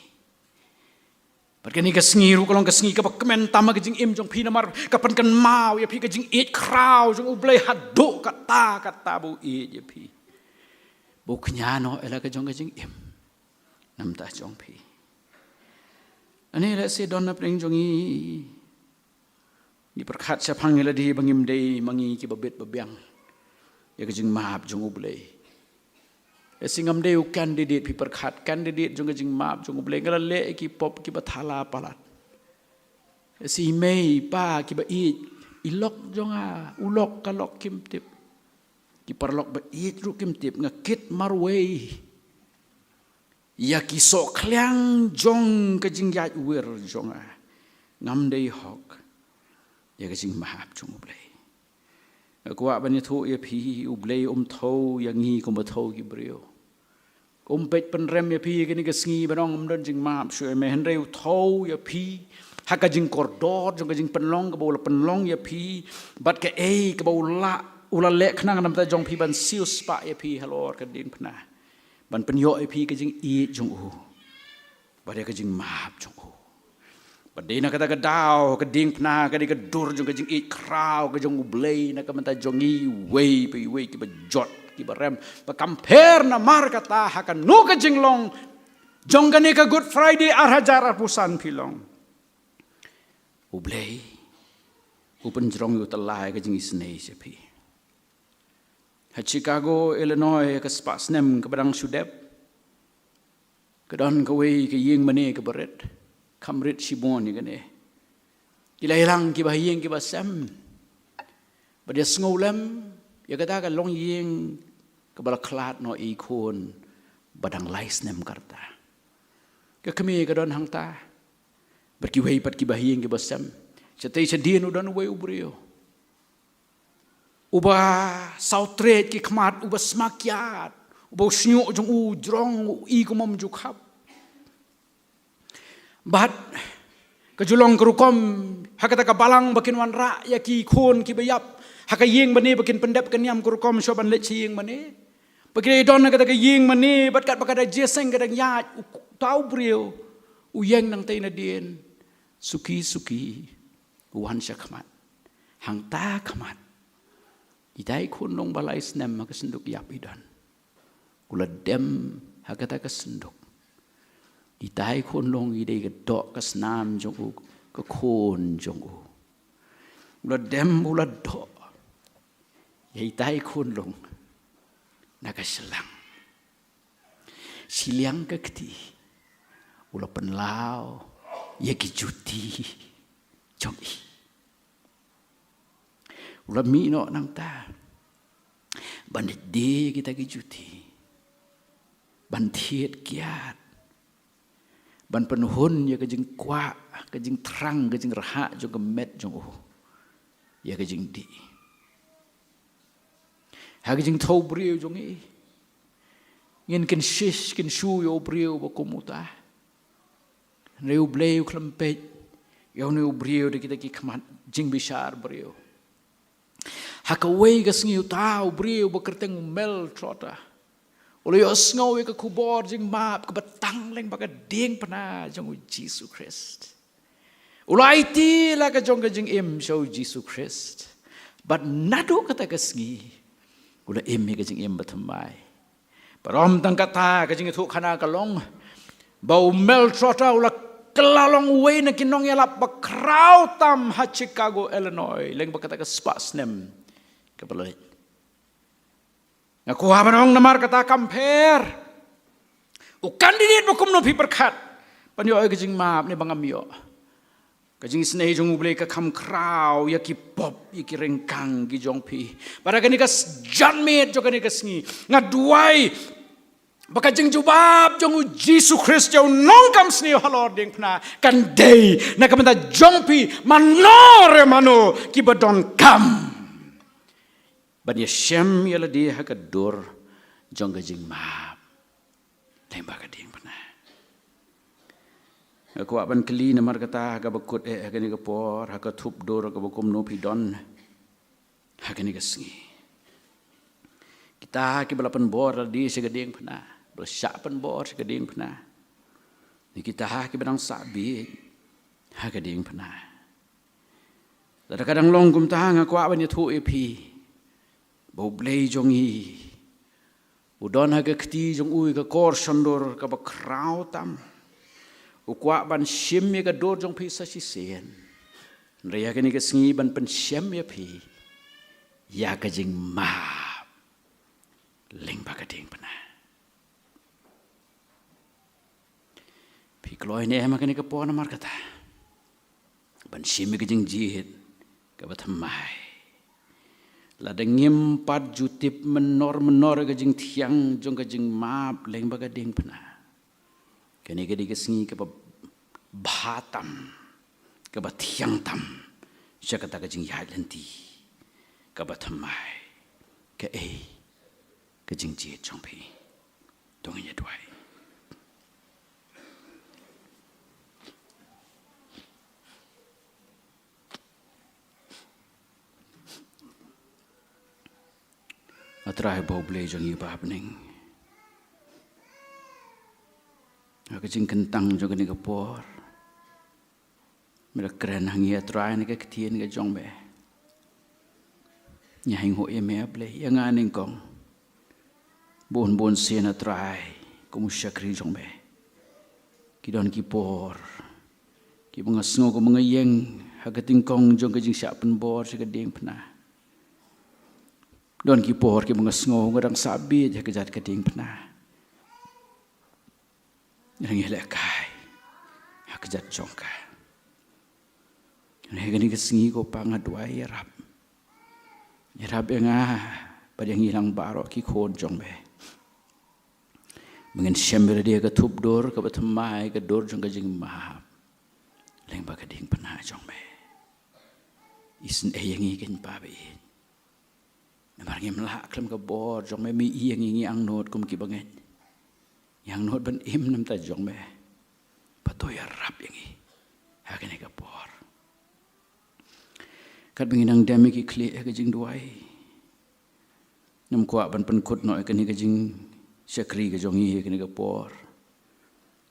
Bad kane ka sngi ruh ka long ka sngi kaba kmen tam ha ka jingim jong phi namar ka pynkynmaw ïa phi ka jingïeit khraw jong U Blei haduh katta katta ba u ïeit ïa phi. Ba u kñia noh ïa la ka jong ka jingim na bynta jong phi. Ane lehse don na pdeng jong ngi, ngi pyrkhat shaphang ïa lade ba ngim dei ma ngi kiba bit ba biang ïa ka jingmap jong U Blei. Lehse ngam dei u candidate, phi pyrkhat, candidate jong ka jingmap jong U Blei, nga la leh ïa ki pop kiba thala palat. Lehse i mei i pa kiba ïeit, i lok jong nga, u lok ka lok kim tip, ki paralok ba ïeit ruh kim tip, nga kit marwei ïa ki sohkhliang jong ka jingïaid wir jong nga. Ngam dei hok ïa ka jingmap jong U Blei. Nga kwah ban ïathuh ïa phi, U Blei um thew ïa ngi kumba thew ki briew. Um peit pynrem ïa phi ïa kane ka sngi ban ong ym don jingmap shuh ïa me, hynrei u thew ïa phi ha ka jingkordor jong ka jingpynlong kaba u la pynlong ïa phi, bad kaei kaba u la, u la leh khnang na bynta jong phi ban siewspah ïa phi halor ka diengphna. Ban pynïoh ïa phi ka jingïeit jong u bad ïa ka jingmap jong u. Bad dei na kata ka daw ka diengphna ka dei ka dur jong ka jingïeit khraw ka jong U Blei na ka bynta jong ngi iwei pa iwei kiba jot kiba rem. Ba kam pher namar kata ha kano ka jinglong jong kane ka Good Friday ar hajar arphew san phi long, U Blei u pynjrong, u tyllai ka jingisynei sha phi. Ha Chicago, Illinois, ka spah snem kaba dang shu dep, ka don kawei ka ïing mane kaba rit, kham rit shibun ïa kane. Ki la ïalang kiba ha ïing kiba sem bad ïa sngewlem ïa kata ka longïing Uba la khlad noh ïa i khun ba dang lai snem ka rta. Ka kmie ka don hangta bad kiwei pat kiba ha ïing kiba sem. Shatei shadien u don uwei u briew uba saw tret ki khmat, uba sma kiad, uba u shñiuh jong u jrong, u i kumno um ju khap. Bad ka ju long ka rukom ha kata ka balang ba kin wanrah ïa ki khun kiba ïap ha ka ïing mane, ba kin pyndep ka niam ka rukom shuwa ban leit sha ïing mane. Ba ki dei don ha kata ka ïing mane bad katba ka da jingïaseng ka dang ïaid, uta u briew u ïeng nangtei nadien, suki suki u wan sha khmat. Hangta khmat, itai khunlung ba lai snem ha ka synduk ïap i don. U la dem ha kata ka synduk. Itai khunlung i dei ka doh ka snam jong u, ka khun jong u. U la dem, u la doh ïa itai khunlung na ka shlang. Shiliang ka kti u la pynlaw ïa ki juti jong i. U la mih noh nangta ban die kita ki juti, ban thied kiad, ban pynhun ïa ka jingkwah, ka jingthrang, ka jingrhah jong ka met jong u ïa ka jingdih. Ha ka jingthew briew jong i, ngin kynshish kynshu ïa u briew ba kum uta. Hynrei U Blei u khlem peit ïa une u briew da kita ki khmat jingbishar briew. Ha kawei ka sngi uta u briew ba kyrteng u Mel Trotter u la ïohsngew ïa ka khubor jingmap kaba tang lyngba ka diengphna jong U Jisu Khrist. U la aiti la ka jong ka jingim sha U Jisu Khrist. Bad naduh kata ka sngi u la im ïa ka jingim bathymmai. Bad ym tang kata, ka jingïathuhkhana ka long ba u Mel Trotter u la kylla long uwei na ki nongïalap ba khraw tam ha Chicago, Illinois, lyngba kata ka spah snem kaba la leit. Nga kwah ban ong namar kata kam pher u candidate ba kumno phi pyrkhat ban ïoh ïa ka jingmap ne ba ngam ïoh. Ka jingisynei jong U Blei ka kham khraw ïa ki pop, ïa ki ryngkang ki jong phi. Bad ha kane ka s-, janmiet jong kane ka sngi, nga duwai ba ka jingjubab jong U Jisu Khrist ïa u nongkam sniew halor diengphna kan dei na ka bynta jong phi, mano re mano kiba donkam ban ïashem ïa lade ha ka dur jong ka jingmap lyngba ka diengphna. Nga kwah ban kylli namar kata, ha kaba kut eh ha kane ka por, ha ka thup dur kaba kumno phi don ha kane ka sngi. Kita kiba la pynbor lade sha ka diengphna, ba la shah pynbor sha ka diengphna, ne kita kiba dang sah bieit ha ka diengphna. Lada ka dang long kumta, nga kwah ban ïathuh ïa phi ba U Blei jong ngi u don ha ka kti jong u ïa ka kor shondur kaba khraw tam. U kwah ban shim ïa ka dur jong phi sa shisien. Hynrei ha kane ka sngi ban pynshem ïa phi ïa ka jingmap lyngba ka diengphna. Phi kloi ne em ha kane ka por namar kata ban shim ïa ka jingjied kaba thymmai? Lada ngim pat ju tip mynno mynno ka jingthiang jong ka jingmap lyngba ka diengphna, kane ka dei ka sngi kaba bha tam, kaba thiang tam sha kata ka jingïaid lynti kaba thymmai. Kaei ka jingjied jong phi? To ngin ïa duwai. A Trai bad U Blei jong ngi ba ha bneng, ha ka jingkyntang jong kane ka por, me la kren ha ngi, A Trai, na ka ktien ka jong me. Ngi ainguh ïa me, A Blei, ïa nga nyngkong. Bun bun sien, A Trai, kum u shakri jong me, ki don ki por kiba nga sngew kumba nga ïeng ha ka tyngkong jong ka jingshah pynbor sha ka diengphna. Don ki por kiba nga sngew nga dang sah bieit ha ka jaka ka diengphna. Nga dang ïalehkai ha ka jaka jong ka. Hynrei ha kane ka sngi, ko Pa, nga duwai, ïarap. Ïarap ïa nga bad ïa ngi lang baroh ki khun jong me. Ba ngin shem ïa lade ha ka thup dur kaba thymmai, ka dur jong ka jingmap lyngba ka diengphna jong me. Isynei ïa ngi kynpa ba ïeit. Namar ngim lah khlem ka bor jong me, me ïohi ïa ngi, ngi angnud kum ki bangeit. Ngi angnud ban im na bynta jong me. Bad to ïarap ïa ngi ha kane ka por. Katba ngi dang dem ïa ki khlieh ha ka jingduwai, ngam kwah ban pynkut noh ïa kane ka jingshakri ka jong ngi ha kane ka por.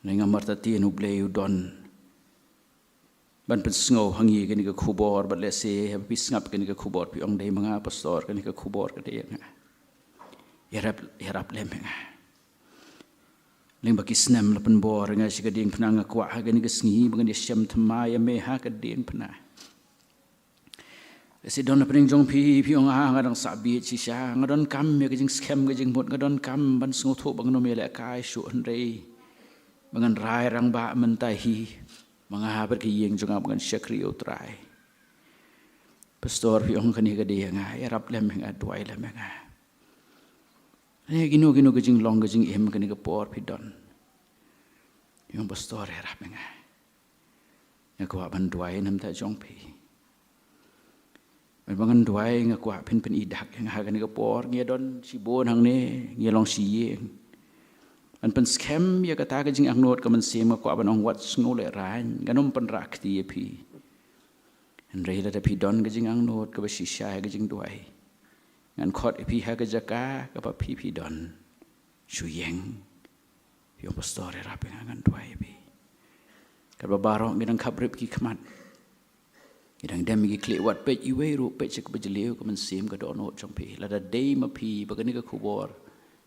Hynrei nga martatien U Blei u don ban pynsngew ha ngi kane ka khubor, bad lehse haba phi sngap kane ka khubor phi ong, dei ma nga pastor, kane ka khubor ka dei ïa nga. Ïarap, ïarap lem ïa nga. Lyngba ki snem la pynbor ïa nga sha ka diengphna, nga kwah ha kane ka sngi ba ngan ïashem thymmai ïa me ha ka diengphna. Lehse don hapdeng jong phi, phi ong, ah, nga dang sah bieit shisha, nga donkam ïa ka jingskhem ka jingmut, nga donkam ban sngewthuh ba ngan ym ïalehkai shuh, hynrei ba ngan rai rangbah mynta hi, ma nga bad ka ïing jong nga, ba ngan shakri ïa U Trai. Pastor, phi ong kane ka dei ïa nga, ïarap lem ïa nga, duwai lem ïa nga. Hynrei kino kino ka jinglong ka jingim kane ka por phi don, phi ong, pastor, ïarap ïa nga. Nga kwah ban duwai na bynta jong phi. Bad ba ngan duwai nga kwah phin pyni dak ïa nga ha kane ka por, ngi ïa don shibun hangne, ngi ïa long shi ïing. Ban pynskhem ïa kata ka jingangnud ka mynsiem, nga kwah ban ong, wat sngewlehraiñ, ngan ym pynrah kti ïa phi. Hynrei lada phi don ka jingangnud kaba shisha ha ka jingduwai, ngan khot ïa phi ha ka jaka kaba phi, phi don shu ïeng. Phi ong, pastor, ïarap ïa nga, ngan duwai ïa phi. Katba baroh ngi dang khaprip ki khmat, ngi dang dem ïa ki khlieh, wat peit iwei ruh, peit sha kaba jylliew ka mynsiem, ka dohnud jong phi. Lada dei ma phi ba kane ka khubor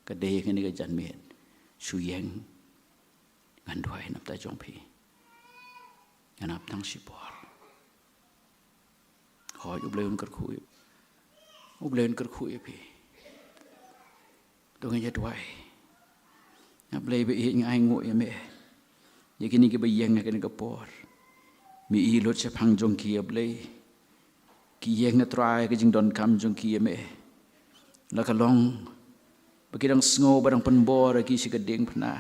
ka dei kane ka janmiet, shu ïeng, ngan duwai na bynta jong phi. Ngan ap tang shipor. Hooid, U Blei un kyrkhu ïa, U Blei un kyrkhu ïa phi. To ngin ïa duwai. A Blei ba ïeit, nga ainguh ïa me ïa kine kiba ïeng ha kane ka por. Me i lut shaphang jong ki, A Blei. Ki ïeng, A Trai, ka jingdonkam jong ki ïa me. La ka long ba ki dang sngew ba dang pynbor ïa ki sha ka diengphna.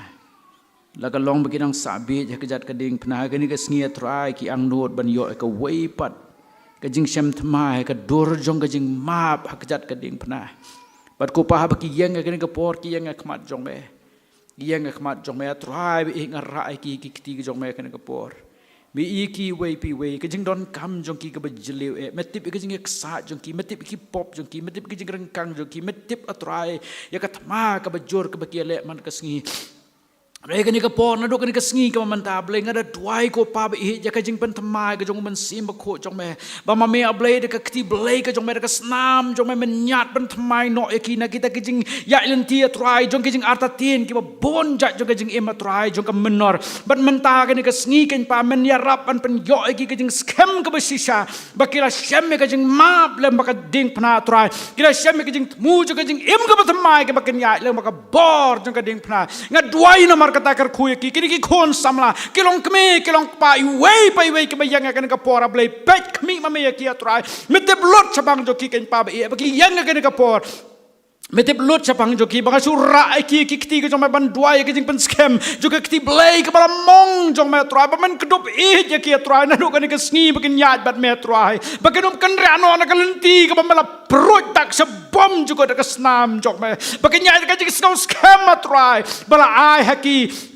La ka long ba ki dang sah bieit ha kajat ka diengphna. Ha kane ka sngi, A Trai, ki angnud ban ïoh ïa kawei pat ka jingshem thymmai, ka dur jong ka jingmap ha kajat ka diengphna. Bad ko Pa, haba ki ïeng ha kane ka por, ki ïeng ha khmat jong me. Ki ïeng ha khmat jong me, A Trai ba ïeit, nga rah ïa ki, ki kti ki jong me ha kane ka por. Me i ki iwei pa iwei, ka jingdonkam jong ki kaba jylliew eh. Me tip ïa ka jingïaksaid jong ki, me tip ïa ki pop jong ki, me tip ïa ka jingryngkang jong ki, me tip, A Trai, ïa ka thma kaba jur kaba ki ïaleh man ka sngi. Hynrei kane ka por, naduh kane ka sngi kaba mynta, Blei, nga da duwai, ko Pa ba ïeit, ïa ka jingpynthymmai ka jong U Mynsiem Bakhuid jong me. Ba ma me, A Blei, da ka kti Blei ka jong me, da ka snam jong me, men ïaid pynthymmai noh ïa ki na kita ki jingïaid lynti, A Trai, jong ki jingartatien kiba bun jait jong ka jingim, A Trai, jong ka mynnor. Bad mynta kane ka sngi, keiñ Pa, men ïarap ban pynïoh ïa ki ka jingskhem kaba shisha, ba ki la shem ïa ka jingmap lyngba ka diengphna, A Trai. Ki la shem ïa ka jingthmu jong ka jingim kaba thymmai, kaba kin ïaid lyngba ka bor jong ka diengphna. Nga duwai namar kata, kyrkhu ïa ki, kine ki khun samla, ki long kmie, ki long kpa, iwei pa iwei kiba ïeng ha kane ka por, A Blei, peit khmih ma me ïa ki, A Trai. Me tip lut shaphang jong ki, keiñ Pa ba ïeit, ba ki ïeng ha kane ka por. Me tip lut shaphang jong ki, ba nga shu rah ïa ki, ki kti ka jong me, ban duwai ïa ka jingpynskhem jong ka kti Blei kaba la mong jong me, A Trai, ba men kdup ïeit ïa ki, A Trai, naduh kane ka sngi ba kin ïaid bad me, A Trai. Ba kin ym kynriah noh na ka lynti kaba me la pruid dak sha bym jukut da ka snam jong me. Ba kin ïaid da ka jingsngew skhem, A Trai, ba la ai ha ki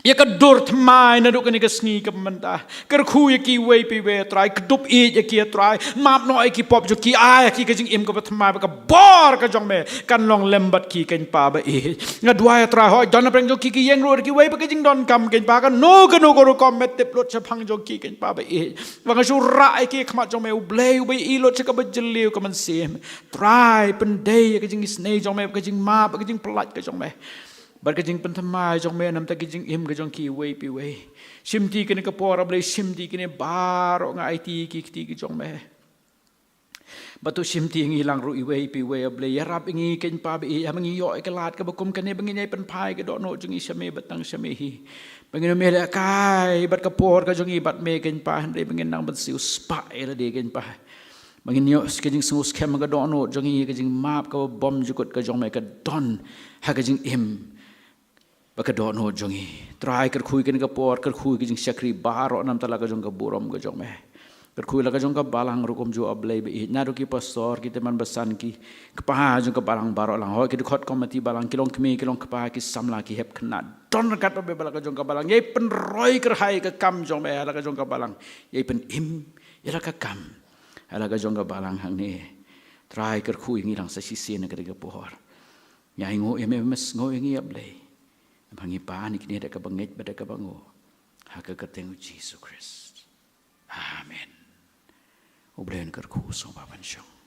ïa ka dur thymmai naduh kane ka sngi kaba mynta. Kyrkhu ïa ki iwei pa iwei, A Trai, kdup ïeit ïa ki, A Trai, map noh ïa ki pop jong ki, ai ha ki ka jingim kaba thymmai, ba ka bor ka jong me kan long lem bad ki, keiñ Pa ba ïeit. Nga duwai, A Trai, hooid, don hapdeng jong ki ki ïeng ruh da kiwei pat ka jingdonkam, keiñ Pa, kano kano ka rukom, me tip lut shaphang jong ki, keiñ Pa ba ïeit. Ba nga shu rah ïa ki ha khmat jong me, U Blei uba i lut sha kaba jylliew ka mynsiem. Trai, pyndei ïa ka jingisynei jong me, ka jingmap, ka jingpyllait ka jong me, bad ka jingpynthymmai jong me na bynta ka jingim ka jong ki iwei pa iwei. Shimti kane ka por, A Blei, shimti kine baroh, nga aiti ki kti ki jong me. Bad to shimti ngi lang ruh iwei pa iwei, A Blei, ïarap ïa ngi, keiñ Pa ba ïeit, haba ngi ïoh ïa ka lad kaba kum kane, ba ngin ïai pynphai ka dohnud jong ngi sha me bad tang sha me hi. Ba ngin ym ïalehkai bad ka por ka jong ngi bad me, keiñ Pa, hynrei ba ngin nang ban siewspah ïa lade, keiñ Pa. Ba ngin ïoh ka jingsngewskhem ha ka dohnud jong ngi, ka jingmap kaba bymjukut ka jong me ka don ha ka jingim bad ka dohnud jong ngi. Trai, kyrkhu ïa kane ka por, kyrkhu ïa ka jingshakri baroh namar la ka jong ka burom ka jong me. Kyrkhu ïa la ka jong ka balang ruh kumjuh, A Blei ba ïeit, naduh ki pastor, ki tymmen basan, ki kpa jong ka balang baroh lang, hooid ki dkhot komiti balang, ki longkmie, ki longkpa, ki samla, ki hep khynnah, don ryngkat, A Blei, ba la ka jong ka balang ïai pynroi kyrhai ka kam jong me ha la ka jong ka balang, ïai pynim ïa la ka kam ha la ka jong ka balang hangne. Trai, kyrkhu ïa ngi lang sa shisien ha kane ka por. Ngi ainguh ïa me, me sngew ïa ngi, A Blei. Ba ngi pan ïa kine da kaba ngeit bad da kaba nguh ha ka kyrteng U Jisu Khrist. Amen. U Blei un kyrkhu, sngewbha ban shong.